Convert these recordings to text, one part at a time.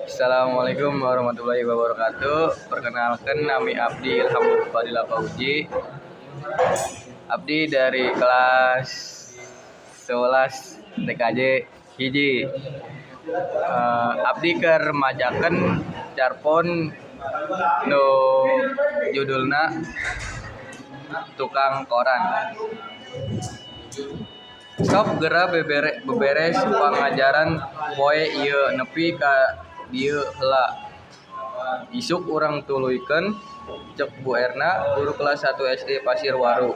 Assalamualaikum warahmatullahi wabarakatuh. Perkenalkan, nami abdi Ilham Fadila Fauji. Abdi dari kelas 11 TKJ hiji. Abdi keur macakeun carpon nu judulna Tukang Koran. Sok geura beberes pangajaran poe ieu nepi ka dieu heula. Isuk urang tuluykeun, cek Bu Erna, guru kelas 1 SD Pasir Waru.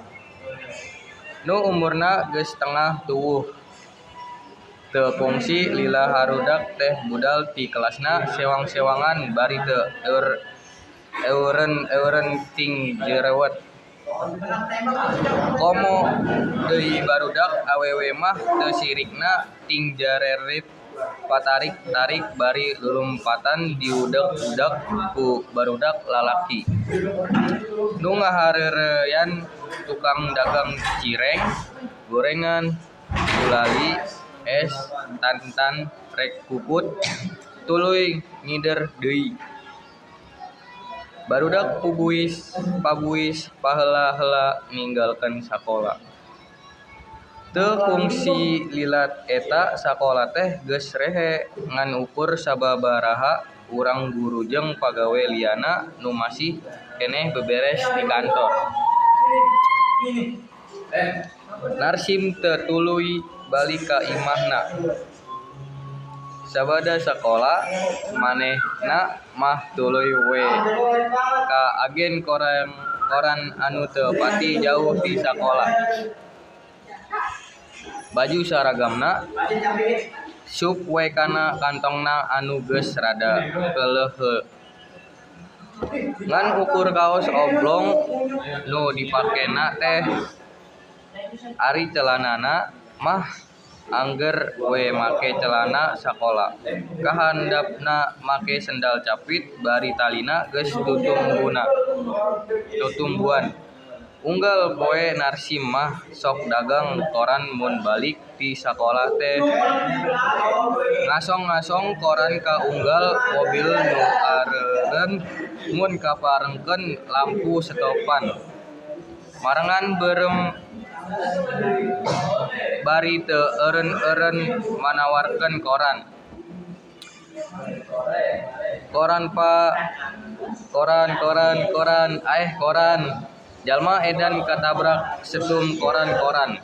Nu umurna geus tengah tuwuh. Teu kungsi lila harudak teh budal ti kelasna sewang-sewangan bari teu eureun-eureun ting jerewet. Komo deui barudak awewe mah teu sirikna ting jarerit patarik-tarik bari lulumpatan diudag-udag ku barudak lalaki. Nu ngaheureuyan tukang dagang cireng, gorengan, gulali, es, tantan rek puput, tuluy ngider deui. Barudak pabuis paheula-heula ninggalkeun sakola. Teu kungsi lila eta sakola teh geus rehe ngan ukur sababaraha urang guru jeung pagawe lianna nu masih keneh beberes di kantor. Narsim teu tuluy balik ka imahna. Sabada sakola manehna mah tuluy we ka agen koran anu teu pati jauh ti sakola. Baju saragamna sup we kana kantongna anu geus rada keuleuheul. Ngan ukur kaos oblong nu dipakena teh. Ari celanana mah angger we make celana sakola. Kahandapna make sendal capit bari talina geus tutumbuan. Unggal poe Narsim mah sok dagang koran mun balik ti sakola teh. Ngasong-ngasong koran ka unggal mobil nu areureun mun kaparengkeun lampu setopan. Marengan beureum bari teu eureun-eureun manawarkeun koran. Koran Pa, koran koran koran, aeh koran. Jalma edan katabrak setum koran-koran.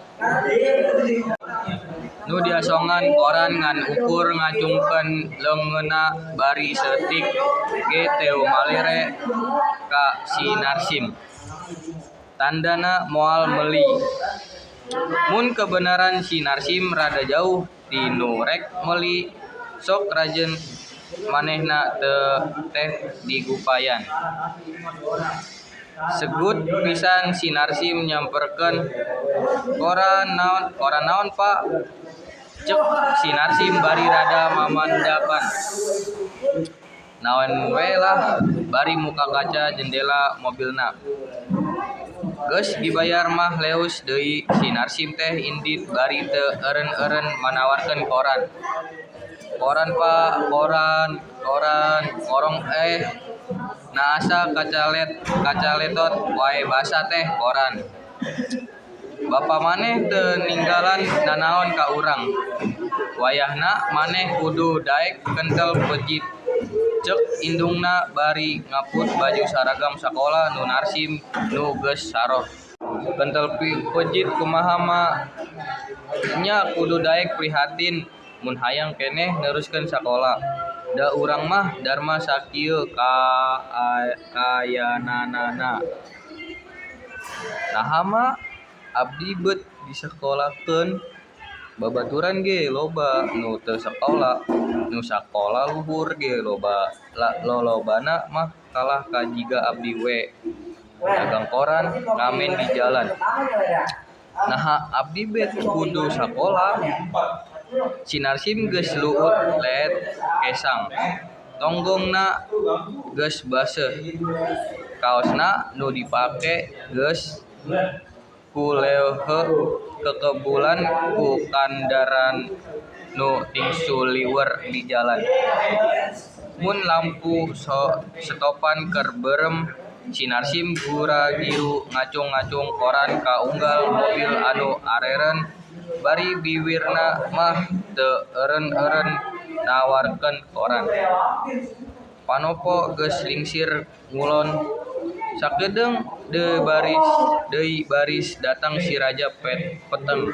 Nu diasongan koran ngan ukur ngacungkeun leungeunna bari saeutik ge teu malere ka si Narsim. Tandana moal meuli. Mun kabeneran si Narsim rada jauh ti nu rek meuli, sok rajin manehna teh digupayan. Segut pisan si Narsim nyamperkeun. Koran naon Pa? Cek si Narsim bari rada mamandapan. Naon we lah bari muka kaca jendela mobilna. Geus dibayar mah leus deui si Narsim teh indit bari teu eureun-eureun manawarkeun koran. Koran Pa, koran, koran, korong eh. Na asa kacaletot wae basa teh koran. Bapa maneh teu ninggalan nanaon ka urang. Wayahna maneh kudu daek kentel pejit. Cek indungna bari ngaput baju saragam sakola nu Narsim nu geus saroh. Kentel pejit kumaha Ma? Nya kudu daek prihatin mun hayang keneh neruskeun sakola. Da urang mah darma sakieu kaayaanana. Naha Ma? Abdi beut disakolakeun. Babaturan ge loba nu teu sakola, nu sakola luhur ge lolobana mah kalah ka jiga abdi we. Dagang koran, ngamen di jalan. Naha abdi bet kudu sakola? Si Narsim geus luut leet kesang. Tonggongna geus baseuh. Kaosna nu dipake geus kuleuheul kekebulan ku kandaraan nu tingsuliwer di jalan. Mun lampu setopan keur beureum si Narsim gura-giru ngacung-ngacung koran ka unggal mobil anu areren bari biwirna mah teu eureun-eureun nawarkeun koran. Panopo geus lingsir ngulon. Sakedeung deui baris datang si Raja Peteng.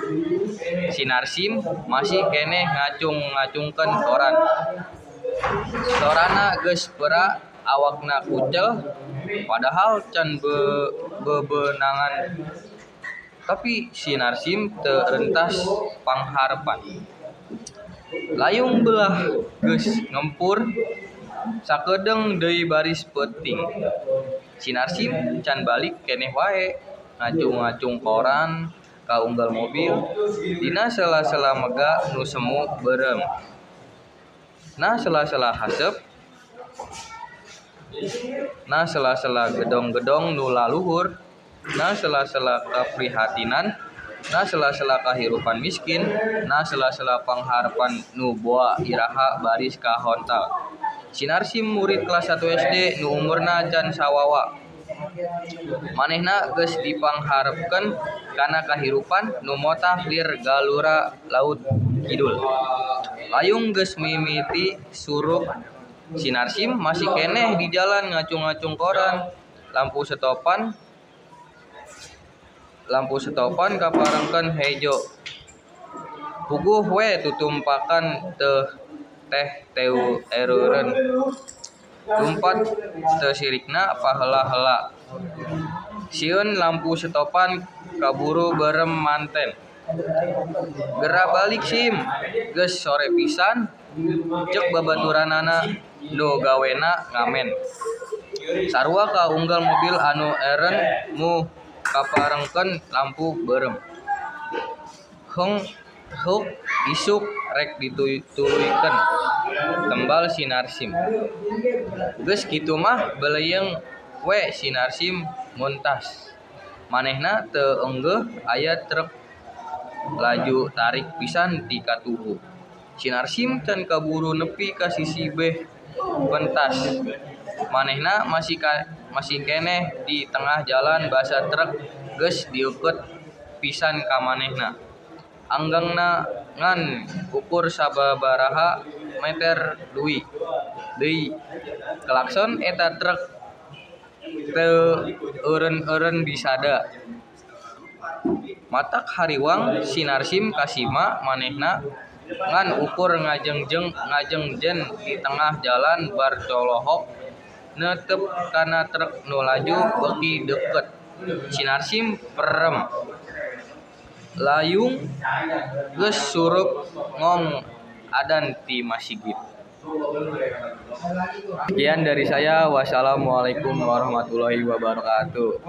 Si Narsim masih keneh ngacung-ngacungkeun koran. Sorana geus pera awakna kucel padahal can bebeunangan. Tapi si Narsim teu rentas pangharepan. Layung belah geus ngempur. Sakedeung deui baris peuting. Si Narsim can balik keneh wae ngacung-ngacung koran ka unggal mobil dina sela-sela mega nu semu beureum. Na sela-sela haseup. Na sela-sela gedong-gedong nu laluhur. Na sela-sela kaprihatinan. Na sela-sela kahirupan miskin. Na sela-sela pangharepan nu boa iraha baris kahontal. Si Narsim murid kelas 1 SD nu umurna can sawawa. Manehna geus dipangharepkeun kana kahirupan nu motah lir galura laut kidul. Layung geus mimiti surup. Si Narsim masih keneh di jalan ngacung-ngacung koran. Lampu setopan kaparengkeun hejo. Puguh we tutumpakan teh teu eureun. Lumpat teu sirikna pahela-hela. Sieun lampu setopan kaburu beureum manten. Gera balik Sim, geus sore pisan ceuk babaturanna nu gawena ngamen. Sarua ka unggal mobil anu eureun muh kaparengkeun lampu beureum. Heuk isuk rek dituluykeun, tembal si Narsim. Geus kitu mah beleyeung we si Narsim muntas. Manehna teu engeuh aya truk laju tarik pisan ti katuhu. Si Narsim can kaburu nepi ka sisi beh pentas. Manehna masih keneh di tengah jalan basa truk geus deukeut pisan ka manehna. Anggangna ngan ukur sababaraha meter deui. Klakson eta truk teu eureun-eureun disada. Matak hariwang si Narsim kasima manehna ngan ukur ngajengjen di tengah jalan bar colohok neuteup kana truk nu laju beuki deukeut. Si Narsim perem. Layung geus surup ngong adan ti masigit. Sekian dari saya. Wassalamualaikum warahmatullahi wabarakatuh.